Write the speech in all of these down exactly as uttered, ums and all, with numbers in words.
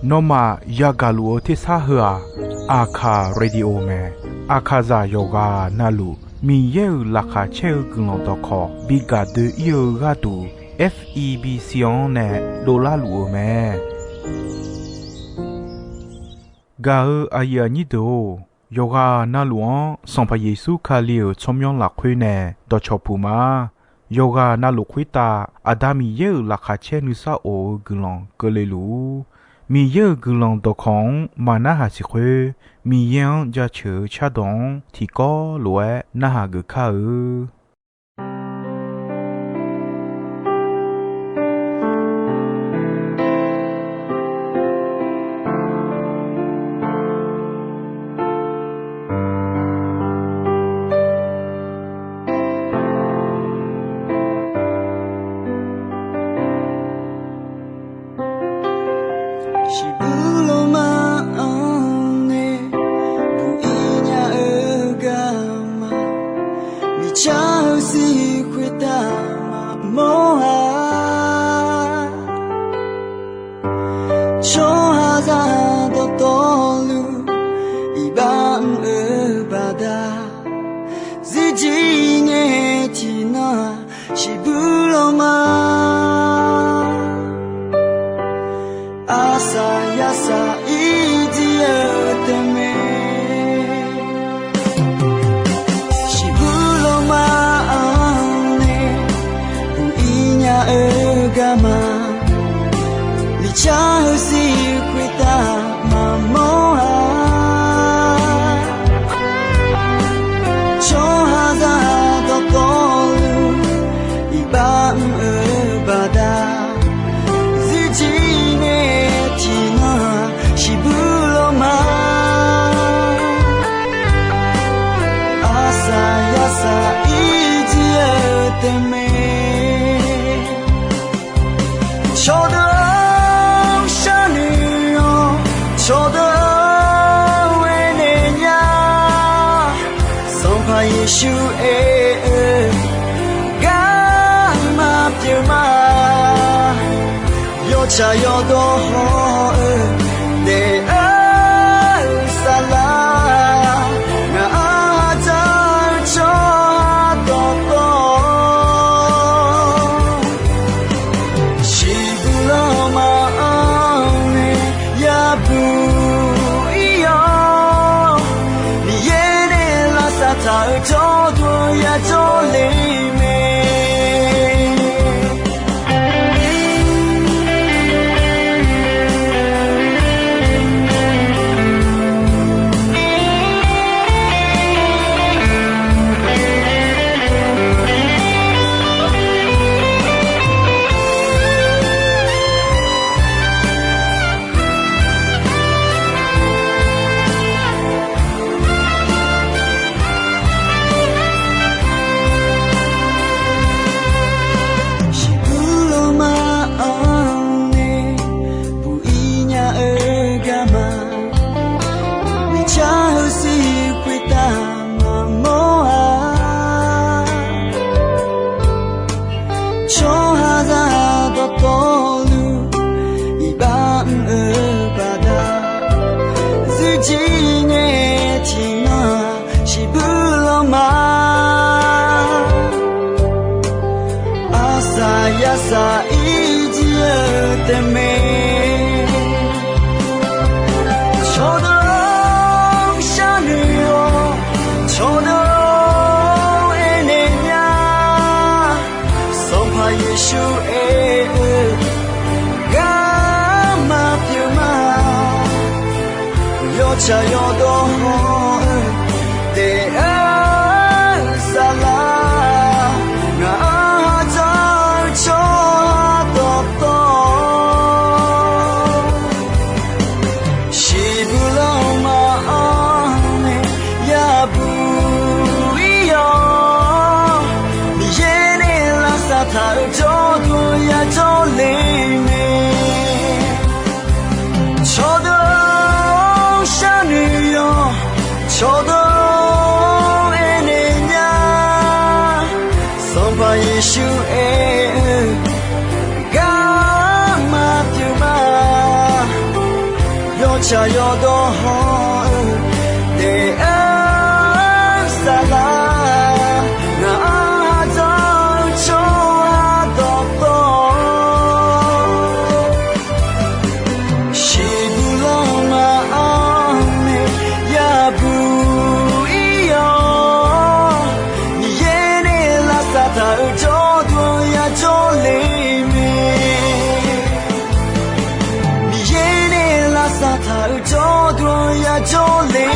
Nawmaf yagaq luf-eu tersar heu-aq, Aqkaq Radio mae. Aqkaqzaq yawqghaq navluf Miqyaer-euq laqkhaq caer-eu guiqlanq dawqkawq bi gaq doe-ir-eu gharduq, F E B C-anr nae dovlar luf-eu mae. Gaq-eu aqyuif aqnyir deuq-or, yawqghaq navluf-anr Sanqpaq Yeqsur Kali-euq tsawrmyanr lafkhoer nae dawqcawq puq ma. Yawqghaq navluf khoertav Aqda Miqyaer-euq laqkhaq caer nuisar of-eu guiqlanq keuvle luf-ur. Miqyaer-euq guiqlanq dawqkawq-anr maqnarhaq siq khoer, Miqyaer-anr jaceuq-eu cardawq-anr tiqkawv lof-aer narhaq geuf kar-eu. Shiqbuq lawma-anr nae buq-ir nya-eu garma, miqcar-eu sir khoertav maqmawr-a. Tsawrhaqzaq dawqtawvluf iqbax mr-eu baqda, zirjir ngae tiqnan-aq, shiqbuq lawma arsaq yarsaq ir jir-eu tae mae. Shiqbuq lawma-anr nae buq-ir nya-eu garma, miqcar-eu sir khoertav maqmawr-a. Tsawrhaqzaq dawqtawvluf iqbax mr-eu baqda, zirjir ngae tiqnan-aq, shiqbuq lawma arsaq yarsaq ir jir-eu tae mae. Cawqdeuq-or, sharnoeq-awq. Cawqdeuq-or, aernaeq nya. Sanqpaq Yeqsur aer-eu garma pyeuf ma. Yawtsaq yawdawr haw-eu daef-eu saflar, ngaq-anr dzaq-eu tsawrhaq dawqtawv, shiqbuq lawma-anr nae yabuq ir-awr, Miqyaer nae lavsav taq-eu jawrduq yajawr le mae. Shiqbuq lawma-anr nae buq-ir nya-eu garma, miqcar-eu sir khoertav maqmawr-a. Tsawrhaqzaq dawqtawvluf iqbax mr-eu baqda, zirjir ngae tiqnan-aq, shiqbuq lawma arsaq yarsaq ir jir-eu tae mae. Cawqdeuq-or, sharnoeq-awq. Cawqdeuq-or, aernaeq nya. Sanqpaq Yeqsur aer-eu garma pyeuf ma. Yawtsaq yawdawr haw-eu daef-eu saflar, ngaq-anr dzaq-eu tsawrhaq dawqtawv, shiqbuq lawma-anr nae yabuq ir-awr, Miqyaer nae lavsav taq-eu jawrduq yajawr le mae. Cawqdeuq-or, sharnoeq-awq. Tsaq yawdawr hawr-eu daef-aer saflar, ngaq-anr ardawr-eu tsawrhaq dawqtawvluf, shiqbuq lanma-anr nae yabuq ir-awr, Miqyaer nae lavsav taq-euq jawrduq-anr yajawr le mae. Miqyaer nae lavsav taq-euq jawrduq-anr yajawr le mae.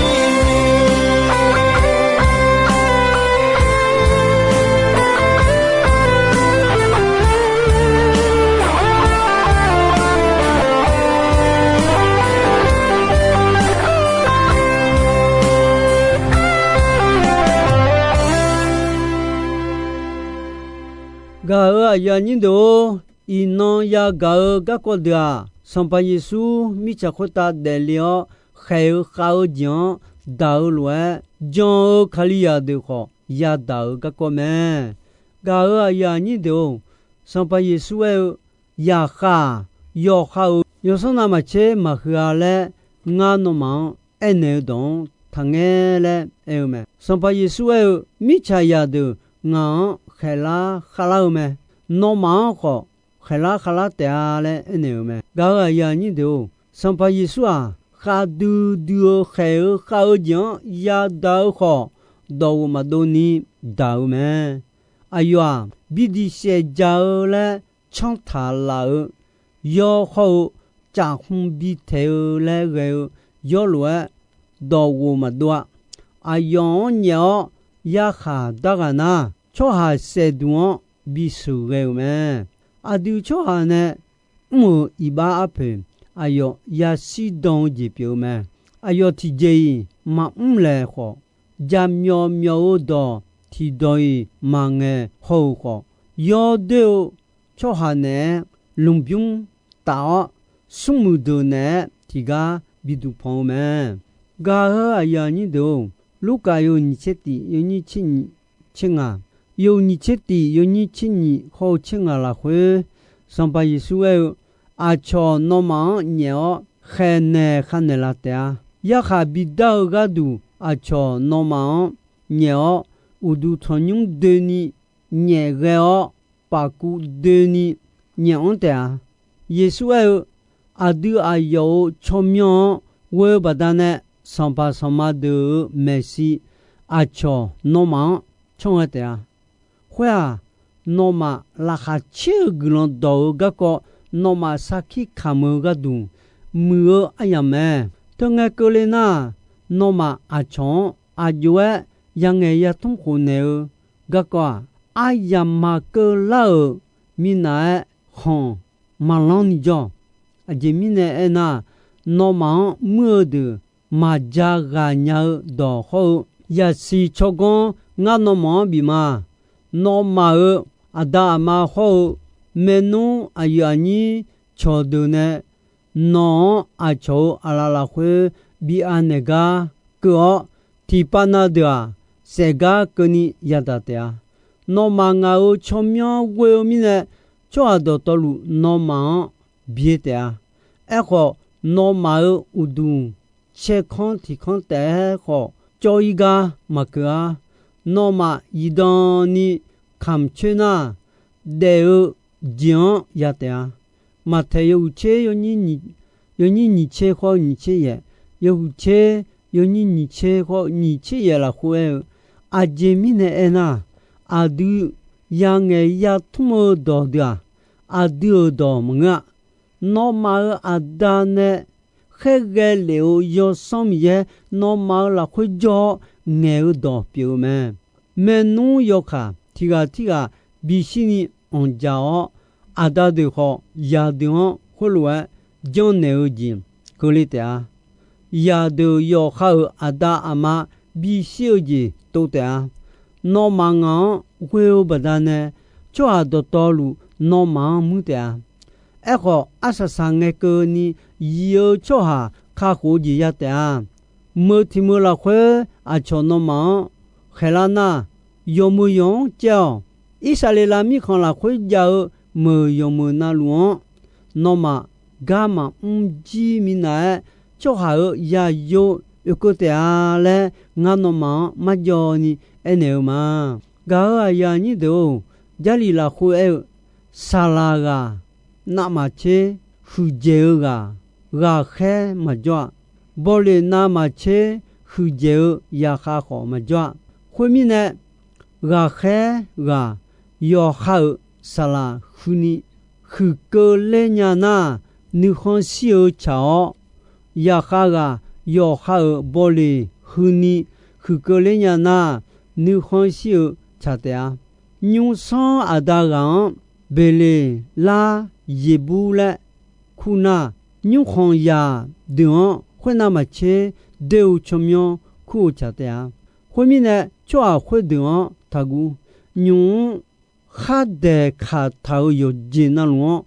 Gaq-euq aqyuif aqnyir deuq-or, iqnan yagaq-eu garkawv deuq-aq, Sanqpaq Yeqsur mirtsaq khoertav daefle-awr, khaeq-eu khav-eu jeq-anr daq-eu lof-aer, jan-eu Kalizaq deuq khawf yadaq-euq garkawv mae. Gaq-euq aqyuif aqnyir deuq-or, Sanqpaq Yeqsur aer-eu, yaqkhav-aq, yawqha-euq yawsanr navmaqtser maqhuiq-a laer, ngar nawmaf-anr aernaeq-eu dawq-anr taqngaer laer aer-eu mae. Sanqpaq Yeqsur aer-eu, mirtsaqzaq deuq ngaq-anr khaeqlar khavlar-eu mae. Nawmaf-anr khawf khaeqlar khavlar taef-a laer aernaeq-euq mae. Gaq-euq aqyuif aqnyir deuq-or, Sanqpaq Yeqsur-aq, khavdui dui-eu khaeq-eu khav-eu jeq-anr yadaq-eu khawf, dawqghof maqdov ni daq-eu mae. Aqyawf-aq, bi diq saef ja-eu laer canr taq laf-eu, yawr hawr-eu caf hmq bi taeq-eu laer ghae-eu yawr lof-aer dawqghof maqdov-a. Aqyawf-anr nyaef-awr yarkhaq dar ghaq nar, tsawrhaq saef duq-anr bisheuq ghae-euq mae. Aqdui tsawrhaq nae mr-euq iqbax arpoeq, aqyawf yashir dan-eu jeq pyeuf-eu mae. Aqyawf tiqjeq-iq maqmr laeq khawf, jaqmyawf myawf-eu dawq tiqdawq-iq maqngaeq haw-euq khawf, yawdoer-eu tsawrhaq naeq-aer lmqbymr taf-awr, smrmuiq deuq naeq-aer tiqgar biduq panq-eu mae. Gaq-euq aqyuif aqnyir deuq-or, Lurkaf yawhuiq nyiq tser tiq yawnyir tser nyiq tser ngaq, yawhuiq nyiq tser tiq yawnyir tser nyiq hawr-eu tser ngaq lafkhoer, Sanqpaq Yeqsur aer-eu, aqcawq nawmaf-anr nyaef-awr khaeqnaeq khavnaeq laf taef-a. Yarkhaq bidar-eu gharduq aqcawq nawmaf-anr nyaef-awr, uqduq tanqnymr doeni nyaef ghae-awr, pafkuv doeni nyaef anr taef-a. Yeqsur aer-eu, aqdui aqyawf-euq tsawrmyanr-anr ghoe-eu baqdanae, sanqpaq sanqma deuq-euq maeqshi aqcawq nawmaf-anr canr ghae taef-a. Khoer-aq, nawmaf laqkhaq caer-eu guiqlanq dawq-eu garkawv nawmaf sarkir kamq-eu gharduq muiq-eu aryamq mae. Teungae keuvle nar, nawmaf aqcawq-anr aqjox-aer yangaeq yatmr khofnaeq-eu garkawv-aq, aryamq maqkeuv lar-euq minav-aer khanq maqlanr ni jawr. Aqjeq mirnae aernar, nawmaf-anr muir-eu deuq maqja ghaq nya-eu dawq hawr-eu, yasiq tsawrganr ngar nawmaf-anr bif ma. Nawmaf-euq aqda aqma hawr-eu maernmr aqyuif aqnyir cawqdeuq nae nawq-anr aqcawq-euq aqlaf lafkhoer bi anaeq gar keuv-awr, tiqpav na deuq-aq, saef gar keuvni yadaq taef-a. Nawmaf ngaq-euq tsawrmyanr ghoe-eu mirnae, tsawrhaq dawqtawvluf nawmaf-anr bi-eu taef-a. Aerkhawf, nawmaf-euq uqduq caerkanr tiq kanr taef-aer khawf cawv-ir gar maqkeuv-ar. Nawmaf zifdan ni kamq coer nar, daef-eu jeq-anr ya taef-a. Maqtaeq yawhuiq tser yawnyir nyiq tser khawr nyiq tser yaef, yawhuiq tser yawnyir nyiq tser khawr nyiq tser yaef lafkhoer aer-eu, aqjeq mirnae aernar, aqdui yangaeq yatmr-eu dawq deuq-aq, aqdui-euq dawq maqngeur-a. Nawmaf-euq aqda nae khaerghae lef-eu Yawsanr Miqyaer nawmaf-euq lafkhoer jawr-awr ngaeq-eu dawq pyeuf-eu mae. Maernmr yawkaq tiq ghaq tirghaq bishir ni anqdzaq-awr, aqda deuq khawf zaqdeuq-anr khoerlof-aer janrnaeq-eu jeq keuvle taef-a. Zaqdeuq yawqha-euq aqda aqma bishir-eu jeq tov taef-a. Nawmaf ngaq-anr ghoe-eu baqdanae, tsawrhaq dawqtawvluf nawmaf-anr muir taef-a. Aerkhawf, arsaq saq ngae keuvni zif-eu tsawrhaq kakhof-eu jeq ya taef-a. Meuq tiq meuq lafkhoer aqcawq nawmaf-anr khaeqlar nar, yawqmeuq yawq-anr caev-awq. Irsaqleqlav mirkhanq lafkhoer jav-eu meuq yawqmeuq navluf-anr nawmaf gar maqmr jir minav-aer tsawrhaq-euq zaqyo oekeuv taef-a laer, ngar nawmaf-anr marjawv ni aernaeq-eu ma. Gaq-euq aqyuif aqnyir deuq-or, Jarlif lafkhoer aer-eu, saqlaq ghaq, navmaqtser huiqdzaeq-eu ghaq, ghaqkhaer maqjawr-a. Bawleq navmaqtser huiqdzaeq-eu zaqkhav khawf maqjawr-a. Khoermirnae, ghaqkhaer ghaq yawqha-euq saqlaq huini huiqkeuv ler nya nar, nuikhanr shir-eu tsaq-awr, zaqkhav ghaq yawqha-euq bawleq huini huiqkeuv ler nya nar, nuikhanr shir-eu tsaq taef-a. Nymrsanr aqda ghaq-anr Beqleqlar Yeqbur laer kur nar, nymrkhanq zaq deuq-anr khoernav maqtser doe-eu tsawrmyanr kur-eu tsaq taef-a. Khoermirnae, tsawrhaq khoerdeuq-anr taqguv. Nymq-mr khardaeq kaq taq-euq yawqjeq navluf-anr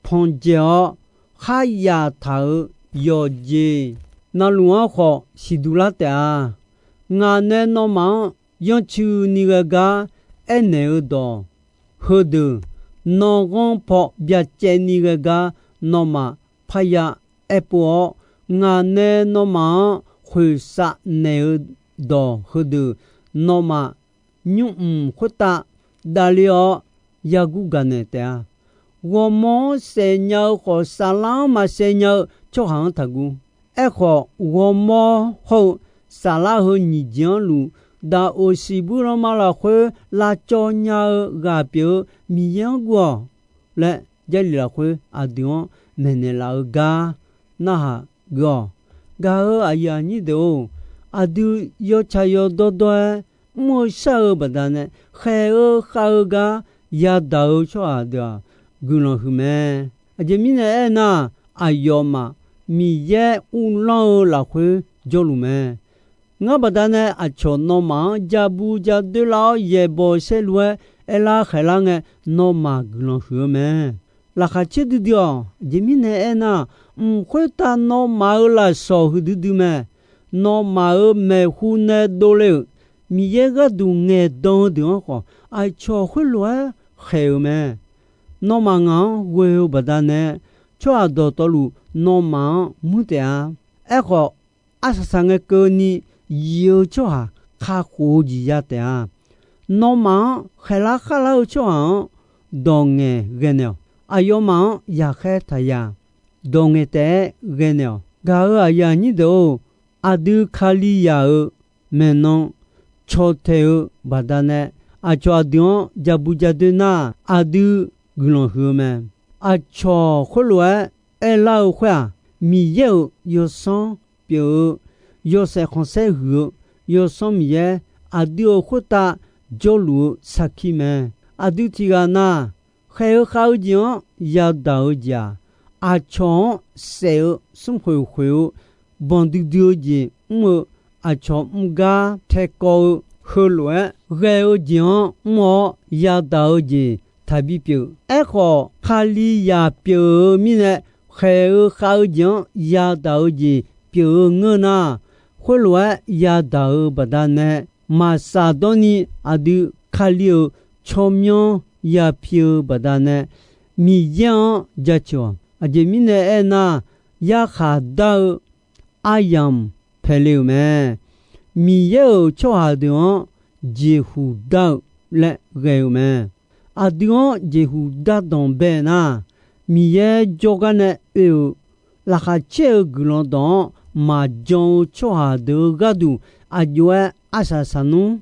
panqdzaeq-awr, kharyav taq-euq yawqjeq navluf-anr khawf siqduq lar taef-a. Ngaq nae nawmaf-anr yanrcuini ghae gar aernaeq-eu dawq heudeuq, nanghanr paw byacaevni ghae gar nawmaf parya aerpov-awr, ngaq nae nawmaf-anr khoeqsav naeq-eu dawq heudeuq, nawmaf nymrmq khoertav davler-awr yagur gaqnaeq taef-a. Ghawrmawr-anr saef nya-eu khawf, saflar-anr maqsaef nya-eu tsawrhaq-anr taqguv. Aerkhawf, ghawrmawr hawr-eu saflar heu nyiq jeq-anr luf, daqoq siqbuir lanma lafkhoer lavcawv nya-eu ghaq pyeuf-eu Miqyaer-anr guv-awq laer, Jarlif lafkhoer aqdui-anr maeqnaeq laf-eu gar narhaq geuf-awq. Gaq-euq aqyuif aqnyir deuq-or, aqdui yawtsaq yawdawr dawr-aer mr-eu shar-eu baqdanae, khaeq-eu khav-eu gar yadaq-eu tsawrhaq deuq-aq, guiqlanq huiq mae. Aqjeq mirnae aernar, aqyawfmaf Miqyaer uvlanr-eu lafkhoer jawrluf mae. Ngar baqdanae aqcawq nawmaf-anr ja bu ja doer lar-awr yaeqbawq saerlu-aer aerlar khaeqlar ngae, nawmaf guiqlanq huiq-eu mae. Laqkhaq caer duidui-awq. Aqjeq mirnae aernar, mq khoertav nawmaf-euq lafsawq huiqdui dui mae. Nawmaf-euq maeqhu nae dovle-euq Miqyaer gharduq ngaeqdan-eu deuq-anr khawf, aqcawq khoerlof-aer khaeq-euq mae. Nawmaf ngaq-anr ghoe-eu baqdanae, tsawrhaq dawqtawvluf nawmaf-anr muir taef-a. Aerkhawf, arsaq saq ngae keuvni yif-eu tsawrhaq kakhof-eu jeq ya taef-a. Nawmaf-anr khaeqlar kharlar-eu tsawrhaq-anr dawq ngaeq ghae naeq-awq. Aqyawfmaf-anr yaqkhaer taqyaq, dawq ngaeq taef-aer ghae naeq-awq. Gaq-euq aqyuif aqnyir deuq-or, aqdui Kalizaq-euq maeqnan caw taeq-eu baqdanae, aqcawq aqdui-anr ja bu ja doer nar, aqdui guiqlanq huiq-eu mae. Aqcawq khoerlof-aer aerlar-eu khoer-aq, Miqyaer-euq yawsanr pyeuf-eu, yawshaef khanqsaer huiq-eu Yawsanr Miqyaer aqdui-euq khoertav jawrluf-eu sarkir mae. Aqdui tiqghaq na khaeq-eu khav-eu jeq-anr yadaq-eu jeq-aq, aqcawq-anr saef-eu smrkhoeq khoeq-eu banq duidui-eu jeq mr-eu, aqcawq mr gar taekawv-eu heulof-aer ghae-eu jeq-anr mr-awr yadaq-eu jeq taqbi pyeuf. Aerkhawf, Kalizaq pyeuf-eu mirnae, khaeq-eu khav-eu jeq-anr yadaq-eu jeq pyeuf-eu ngeur nar, khoerlof-aer yadaq-eu baqdanae, maqsaq dawrni aqdui Kali-euq tsawrmyanr yapi-eu baqdanae, Miqyaer-anr jaceuq-awq. Aqjeq mirnae aernar, yarkhaq dar-eu aryamq paeqle-euq mae. Miqyaer-euq tsawrhaq deuq-anr jeqhuq dar-eu laer ghae-euq mae. Aqdui-anr jeqhuq dardanq bae nar, Miqyaer jawrgar nae oe-euq laqkhaq caer-eu guiqlanq dawq-anr maqjan-eu tsawrhaq deuq-eu gharduq aqjox-aer arsaq saq nmr.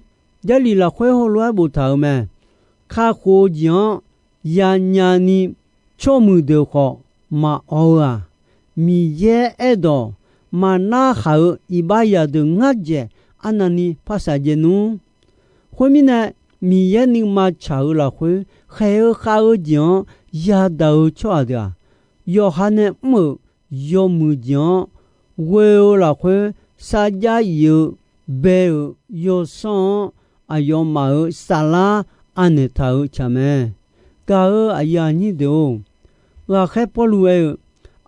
Jarlif lafkhoer heulof-aer boftaq-euq mae. Kakhof-eu jeq-anr yanya ni tsawrmuiq deuq khawf maqawq-eu-aq, Miqyaer aerdawq maqnar khaq-eu iqbax zaqdeuq ngar dzaeq arnavni par saqdzae nmr. Khoermirnae, Miqyaer nuima tsaq-eu lafkhoer khaeq-eu khav-eu jeq-anr yadaq-eu tsawrhaq deuq-aq, yawqha nae mr-euq yawmuiq jeq-anr ghoe-eu lafkhoer sarjax if-eu bae-euq yawsanr-anr aqyawfmaf-euq saflar anaeq taq-eu tsaq mae. Gaq-euq aqyuif aqnyir deuq-or, ghaqkhaer Pawrluv aer-eu,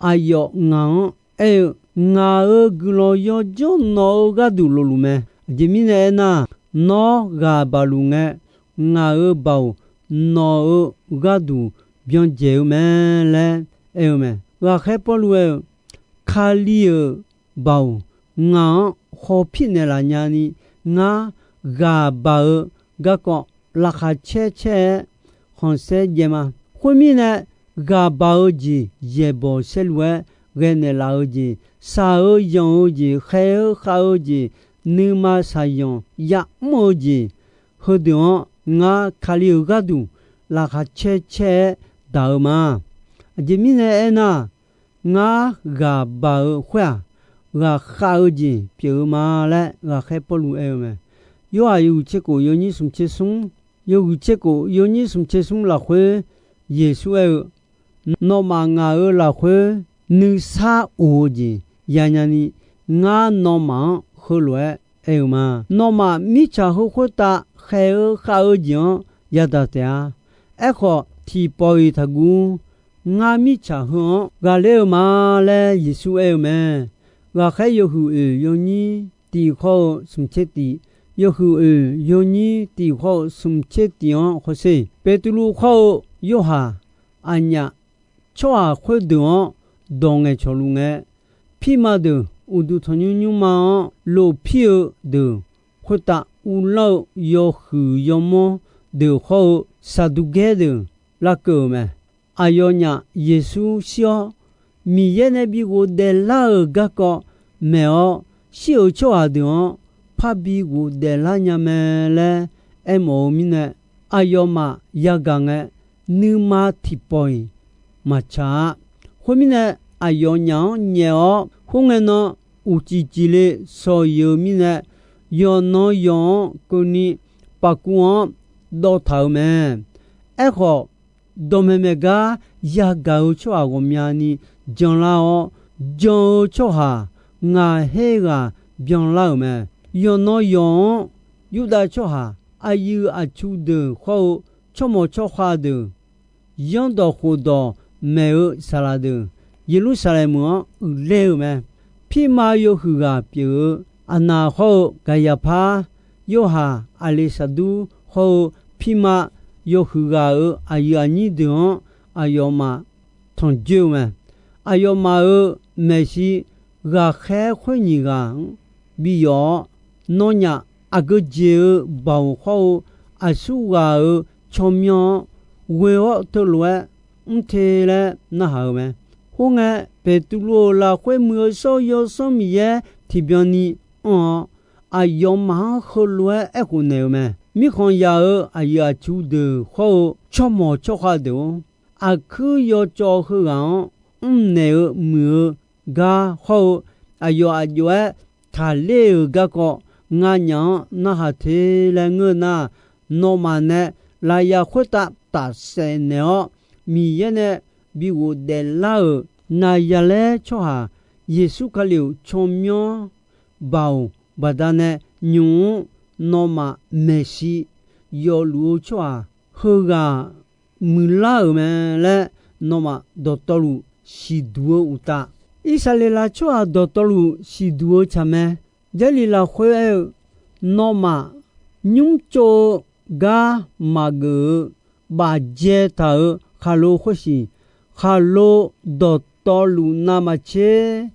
aqyawf ngaq-anr aer-eu, ngaq-euq guiqlanq yawdzanr nawq-eu gharduq lofluf mae. Aqjeq mirnae aernar, nawr ghaq baqluf ngae, ngaq-euq baoq nawq-eu gharduq byan dzaeq-eu mae laer aer-eu mae. Ghaqkhaer Pawrluv aer-eu, Kali-euq baoq ngaq-anr khawpir naeqlaf nyani, ngar ghaq baq-eu garkawv laqkhaq caer caer-aer khanqsaer jaev ma. Khoermirnae, ghaq baq-eu jeq yaeqbawq saerlu-aer ghae naeqlaf-eu jeq, shaq-eu yanq-eu jeq, khaer-eu khav-eu jeq, nuima shaqyanq ya'mr-eu jeq, heudeuq-anr ngar Kali-euq gharduq laqkhaq caer caer-aer daq-eu ma. Aqjeq mirnae aernar, ngar ghaq baq-eu khoer-aq, ghaqkhav-eu jeq pyeuf-eu ma laer ghaqkhaer Pawrluv aer-eu mae. Yorhaq yawhuiq tser khof yawnyir smq tser smr, yawhuiq tser khof yawnyir smq tser smr lafkhoer Yeqsur aer-eu, Nawmaf ngaq-euq lafkhoer nuisar of-eu jeq yanya ni, ngar nawmaf-anr heulof-aer aer-eu ma. Nawmaf mirtsaq heu khoertav khaeq-eu khav-eu jeq-anr yadaq taef-a. Aerkhawf, tiqpawf-iq taqguv. Ngar mirtsaq heu-anr ghaqler-eu ma laer Yeqsur aer-eu mae. Ghaqkhaer yawhuiq oeq yawnyir tiq hawr-eu smq tser tiq, yawhuiq oeq yawnyir tiq hawr-eu smq tser tiq-anr hawsher. Beqtuvluv hawr-eu Yorhaq aqnyaf tsawrhaq khoerdeuq-anr dawq ngaeqcawq luf ngae, pirma deuq uqduq tanqnymr nymrma-anr lofpir-eu deuq khoertav uvlanr-eu yawhuiq yawmawr deuq hawr-eu Saqduqgaer deuq larkeuv-euq mae. Aqyawfnyaf Yeqsur shir-awr, Miqyaer nae bi ghofdaef lar-euq garkawv maeq-awr, shir-euq tsawrhaq deuq-anr parbi ghofdaef lar nya mae laer aermawf-eu mirnae, aqyawfmaf yagaq ngae, nuima tiqpawf-iq maqtsaq-a. Khoermirnae, aqyawfnyaf-anr nyaef-awr khoerngae nan uqcif cifle shawq-iq-eu mirnae, yawqnan yawq-anr keuvni paqkuv-anr dawv taq-euq mae. Aerkhawf, dawqmaeq maeq gar yagaq-eu tsawrhaq ghawqmyani janlar-awr, jan-eu tsawrhaq ngaq her ghaq byanlar-euq mae. Yawqnan yawq-anr Yurdav tsawrhaq, aqyuif aqtsu deuq hawr-eu tsawrmawq tsawrkhav deuq, yanrdawq khofdawq maeq-eu saqlaq deuq, Yeqlursaqlaeq meuq-anr uiqler-euq mae. Pirma yawhuiq ghaq pyeuf-eu Aqnaq hawr-eu Gaqyaqpar, Yorhaq, Aqleqsaqdur hawr-eu pirma yawhuiq ghaq-euq aqyuif aqnyir deuq-anr aqyawfmaf tanqjoer-eu mae. Aqyawfmaf-euq maeqshi ghaqkhaer khoer nyiq ghaq-anr bi yawf-awr, nawnyaf aqgeu jeq-eu baoq hawr-eu aqsurghaq-euq tsawrmyanr-anr ghoe-awr teulof-aer mr te laer narhaq-euq mae. Khoerngae, Beqtuvluv-euq lafkhoer Muiq-eu shawr-eu Yawsanr Miqyaer tiqbyan ni anr-awr, aqyawfmaf-anr heulof-aer aerkhof naeq-euq mae. Mirkhanq yaf-euq aqyuif aqtsu deuq hawr-eu tsawrmawq tsawrkhav deuq-or, aqkuir yawcawv heughaq-anr mrnaeq-eu muiq-eu gar hawr-eu aqyawf aq jov-aer taqler-euq garkawv nganyaf-anr narhaq te laer ngeur nar, nawmaf nae lafyaq khoertav tafsaef naeq-awr, Miqyaer nae bi ghofdaef lar-euq Naqzaqlaer tsawrhaq Yeqsur Kali-euq tsawrmyanr baoq baqdanae nymq-mr nawmaf maeqshi yawfluf-eu tsawrhaq heughaq muiqlar-euq mae laer nawmaf dawqtawvluf siqduq-eu uqtaf, Irsaqleqlav tsawrhaq dawqtawvluf siqduq-eu tsaq mae. Jarlif lafkhoer aer-eu, nawmaf nymr tsov-eu gar maqgeuf-eu bafdzae taq-euq khaqlo khoersiq, khaqlo dawqtawvluf navmaqtser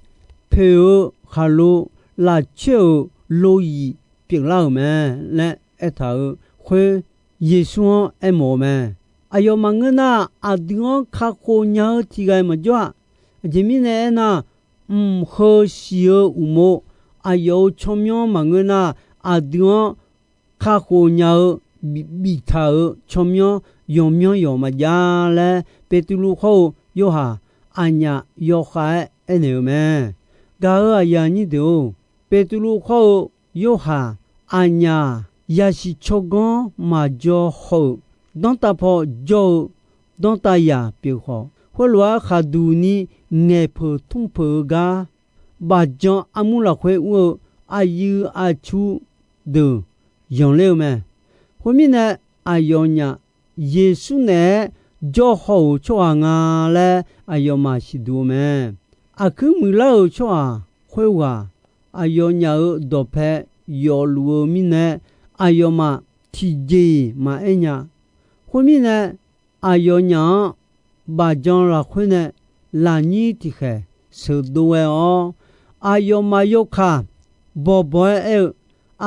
poeq-eu khaqlo lafcoer-euq loyiq pyeuflar-euq mae laer aertaq-euq khoer, Yeqsur-anr aermawf-eu mae. Aqyawf maqngeur nar, aqdui-anr kakhof nya-eu tiq ghaq-iq maqjawr-a. Aqjeq mirnae aernar, mq heu siq-eu uqmov, aqyawf-euq tsawrmyanr maqngeur nar, aqdui-anr kakhof nya-eu bif biftaq-euq tsawrmyanr yawqmyanr yawq maqjav laer, Beqtuvluv hawr-eu Yorhaq aqnyaf yawkhav-aer aernaeq-eu mae. Gaq-euq aqyuif aqnyir deuq-or, Beqtuvluv hawr-eu Yorhaq aqnyaf yasiq tsawrganr maqjaw haw-euq, danrtav paw jawr-eu danrtav yaq pyeuf khawf, khoerlof-aer khaqduq ni ngaeqpeuq tmr peuq-eu gar bafjan armur lafkhoer ur-eu aqyuif aqtsu deuq yanqler-eu mae. Khoermirnae, aqyawfnyaf Yeqsur naeq-aer jawr haw-euq tsawrhaq nga laer aqyawfmaf siqduq-eu mae. Aqkuir muiqlar-euq tsawrhaq khoerghaq aqyawfnyaf-euq dawqpae yawfluf-eu mirnae, aqyawfmaf tiqjeq-iq maqaer nya. Khoermirnae, aqyawfnyaf-anr bafjan lafkhoer nae lafnyir tiqkhaeq sheuqdov ghae-awr, Aqyawfmaf yawkaq bawqbawq-aer aer-eu,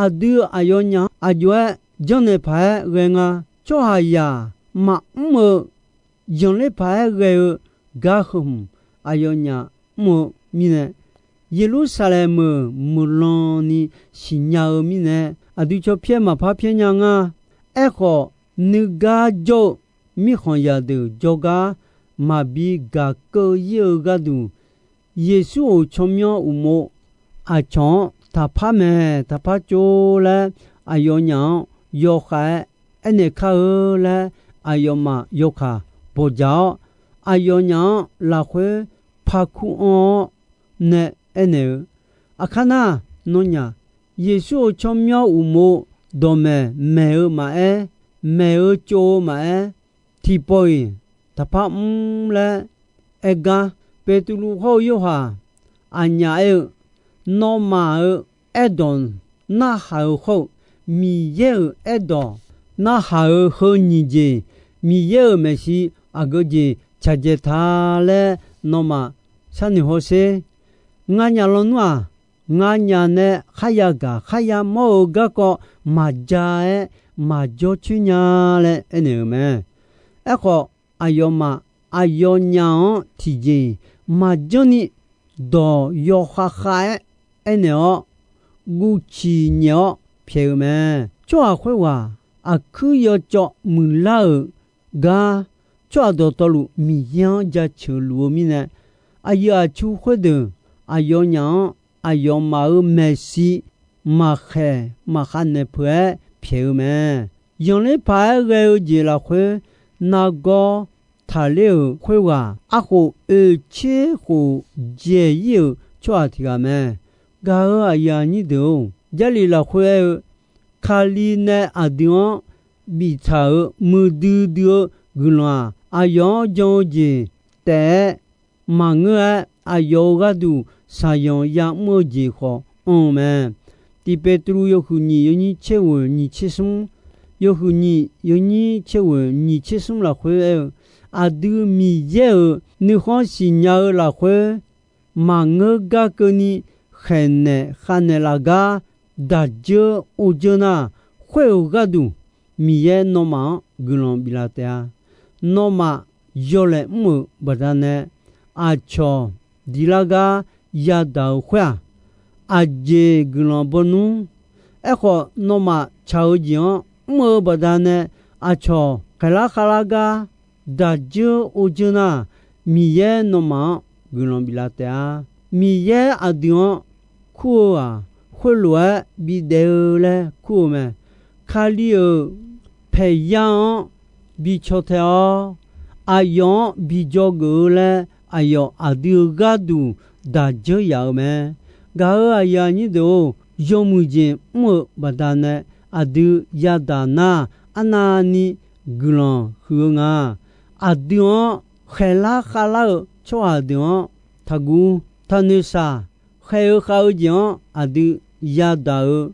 aqdui aqyawfnyaf-anr aqjox-aer janrnaeq paq-aer ghae nga. Tsawrhaqzaq maqmr-eu, zanqler paq-aer ghae-eu gar heu hmq aqyawfnyaf mr-eu mirnae, Yeqlursaqlaeq meuq muiqlan ni siqnya-eu mirnae, aqdui caw pyaer maqpar pyaer nya nga. Aerkhawf, nuigar jawr-eu mirkhanqzaq deuq jawrgar maqbi gaq keuv-ir-eu gharduq, Yeqsur-euq tsawrmyanr uqmov aqcawq-anr taqpar maeq taqpar tsov laer aqyawfnyaf-anr yawkhav-aer aernaeq kar-eu laer, aqyawfmaf yawkaq bawqdzaq-awr, aqyawfnyaf-anr lafkhoer parkur anr-awr nae aernaeq-eu, Aqkar nar, nawnyaf Yeqsur-euq tsawrmyanr uqmov dawqmaeq maeq-eu maqaer, maeq-eu tsov-eu maqaer, tiqpawf-iq taqpar mr laer aer gar, Beqtuvluv hawr-eu Yorhaq aqnyaf aer-eu, Nawmaf-euq aerdawq narhaq-eu hawr-eu, Miqyaer-euq aerdawq narhaq-eu heu nyiq jeq, Miqyaer-euq maeqshi aqgeu jeq tsaqdzae ta laer nawmaf sharnoeq hawsher. Nganyaf lawnmr-aq, nganyaf nae kharya gaq kharya mawr-eu garkawv maqja-aer maqjawr coer nya laer aernaeq-euq mae. Aerkhawf, aqyawfmaf aqyawfnyaf-anr tiqjeq-iq maqjanr ni dawq yawkhav khav-aer aernaeq-awr, guvciq nyaef-awr pyaeq-eu mae. Tsawrhaq khoerghaq aqkuir yawcawv muiqlar-euq gar, tsawrhaq dawqtawvluf Miqyaer-anr jaceuq luf-eu mirnae, aqyuif aqtsu khoerdeuq aqyawfnyaf-anr aqyawfmaf-euq maeqshi maqkhaeq maqkhav naeq peuq-aer pyaeq-eu mae. Zanqler paq-aer ghae-eu jeq lafkhoer nargawr taqler-euq khoerghaq arkhof oeqtser khof dzaeq-ir-euq tsawrhaq tiq ghaq mae. Gaq-euq aqyuif aqnyir deuq-or, Jarlif lafkhoer aer-eu, Kali nae aqdui-anr biftaq-euq muiqdui dui-eu guiqlanq-aq, aqyawf-anr jan-eu jeq taef-aer maqngeur-aer, aqyawf-euq gharduq shaqzanq ya'mr-eu jeq khawf anr-eu mae. Tiq Beqtuvluv yawhuiq nyiq yawnyir tser ghoeq nyiq tser smr, yawhuiq nyiq yawnyir tser ghoeq nyiq tser smr lafkhoer aer-eu, aqdui Miqyaer-euq nuikhanr siqnya-eu lafkhoer maqngeur gar keuvni khaeqnaeq khavnaeq laf gar daq dzeur or dzeur nar, khoer-euq gharduq Miqyaer nawmaf-anr guiqlanq biflaf taef-a. Nawmaf yawlaeq mr-euq baqdanae aqcawq diqlar gar yadaq-euq khoer-aq, aqjeq guiqlanq bawnmr. Aerkhawf, nawmaf tsaq-eu jeq-anr mr-eu baqdanae aqcawq khaeqlar khavlar gar daq dzeur or dzeur nar, Miqyaer nawmaf-anr guiqlanq biflaf taef-a. Miqyaer aqdui-anr kur-eu-aq, khoerlof-aer bidaef-eu laer kur-eu mae. Kali-euq paeqya-anr bi caw tae-awr, aqyawf-anr bi dzawgeuf-eu laer aqyawf aqdui-euq gharduq daq dzeur yaf-eu mae. Gaq-euq aqyuif aqnyir deuq-or, yawmuiq jeq mr-eu baqdanae aqdui yadaq nar, arnavni guiqlanq huiq-eu nga. Aqdui-anr khaeqlar khavlar-eu tsawrhaq deuq-anr taqguv. Taqnoeq shaq, khaeq-eu khav-eu jeq-anr aqdui yadaq-eu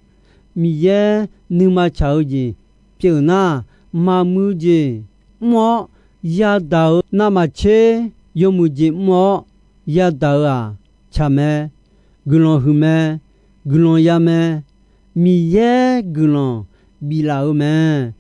Miqyaer nuima tsaq-eu jeq pyeuf nar, maqmuiq jeq mr-awr yadaq-eu navmaqtser yawmuiq jeq mr-awr yadaq-eu-aq, tsaq mae, guiqlanq huiq mae, guiqlanq ya mae, Miqyaer guiqlanq biflaf-eu mae.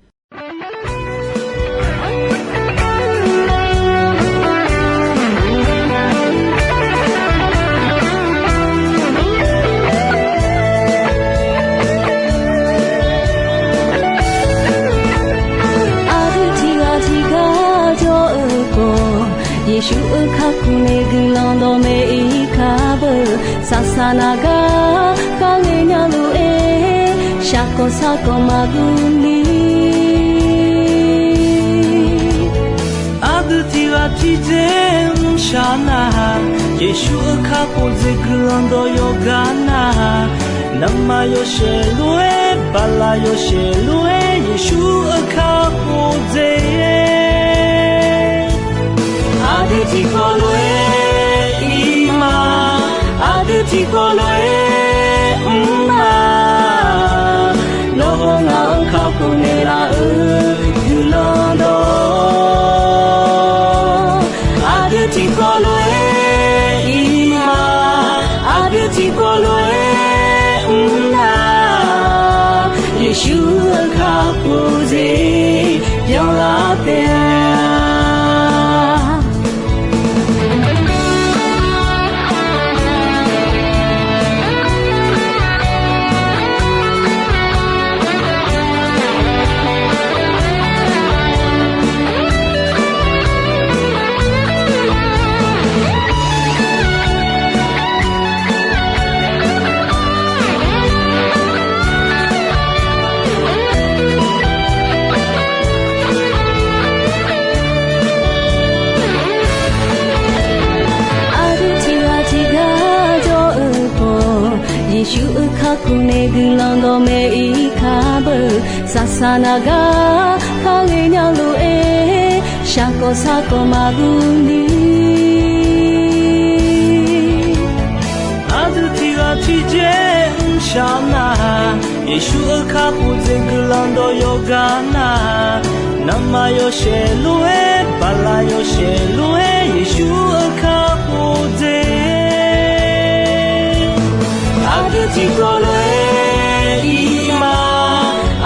Aqdui tiqghaq tiqgar jawr-eu khawf, Yeqsur-euq kakhof nae guiqlanq dawqmaeq-ir kar beu. Saqsaq naq gar kharle nya lof-aer, shaqkawq sarkawq maqdur ni. Aqdui tiqghaq tiqdzer mrshaq nar-aq, Yeqsur-euq kakhof dzaeq guiqlanq dawq yawqgar nar-aq, navmaqtser yawshaef lof-aer, bala yawshaef lof-aer, Yeqsur-euq kakhof dzaeq. Aqdui tiqkawv lof-aer ir ma, aqdui tiqkawv lof-aer mr ma, nawr ngaq-anr kakhof naeqlaf-euq guiqlanq dawq. Aqdui tiqkawv lof-aer ir ma, aqdui tiqkawv lof-aer mr nar, Yeqsur-euq kakhof jeq byanlar taef-a. Aqdui tiqghaq tiqghaq jawr-eu khawf, Yeqsur-euq kakhof nae guiqlanq dawqmaeq-ir kar beu. Saqsaq naq gar kar ghaenya lof-aer, shaqkawq saqkawq maqguv ni. Aqdui tiqghaq tiqjeq mrshaq nar, Yeqsur-euq kakhof jeq guiqlanq dawq yawqgar nar, navmaqyawshaef lof-aer, baqlaq yawshaef lof-aer, Yeqsur-euq kakhof jeq aqdui tiqkawv lof-aer ir ma.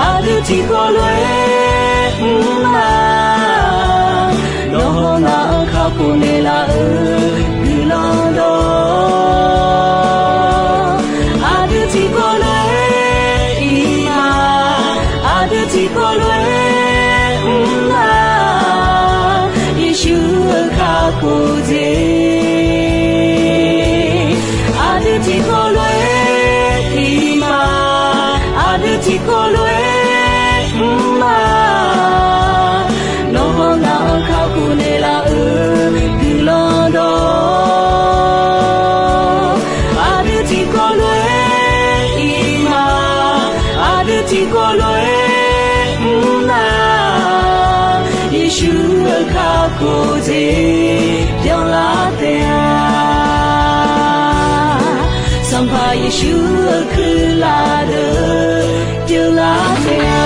Aqdui tiqkawv lof-aer mr ma. Nawr hawnar-anr kakhof naeqlaf-eu guiqlanq dawq, aqdui tiqkawv lof-aer ir ma. Aqdui tiqkawv lof-aer mr ma. Yeqsur-euq kakhof jeq aqdui tiqkawv lof-aer ir ma. Aqdui tiqkawv lof-aer mr ma. Nawr hawnar-anr kakhof naeqlaf-eu guiqlanq dawq, aqdui tiqkawv lof-aer ir ma. Aqdui tiqkawv lof-aer mr ma. Yeqsur-euq kakhof jeq byanlar taef-a. Sanqpaq Yeqsur-euq kuirlaf deuq byanlar taef-a.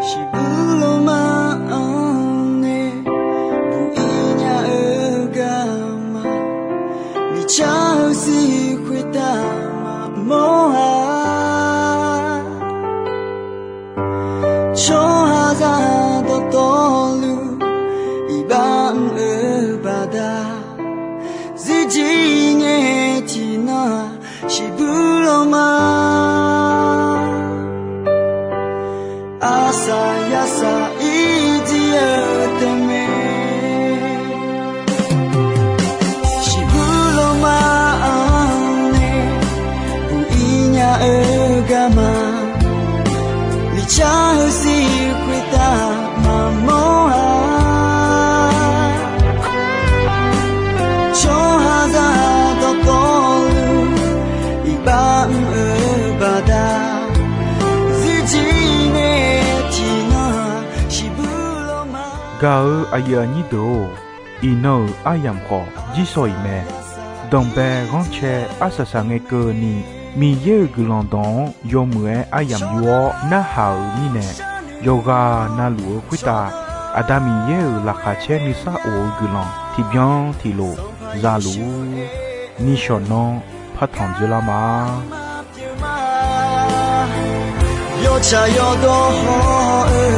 Shiqbuir lawma-anr nae buq-ir nya-eu garma, miqcar-eu sir khoertav maqmawr-a. Tsawrhaqzaq dawqtawvluf iqbax mr-eu baqda, zirjir ngae tiqnan-aq shiqbuir lawma. Arsaq yarsaq irjir-eu taef mae. Shiqbuir lawma-anr nae buq-ir nya-eu garma, miqcar-eu sir khoertav maqmawr-a. Tsawrhaqzaq dawqtawvluf iqbax mr-eu baqda, zirjir ngae tiqnan shiqbuir lawma. Gaq-eu aqyuif aqnyir deuq-or, iqnan-euq aryamq khawf jirsawq iq mae. Danqbae ghanrcae arsaq saq ngae keuvni, Miqyaer-euq guiqlanq dawq-anr yawmuiq-aer aryamq yur-awr narhaq-euq mirnae, yawqghaq na luf-eu khoertav Aqda Miqyaer-euq laqkhaq caer nuisar of-eu guiqlanq tiqbyan tiqlof za luf-ur. Nishawq nanr partanq dzoerlar ma. Yawtsaq yawdawr haw-eu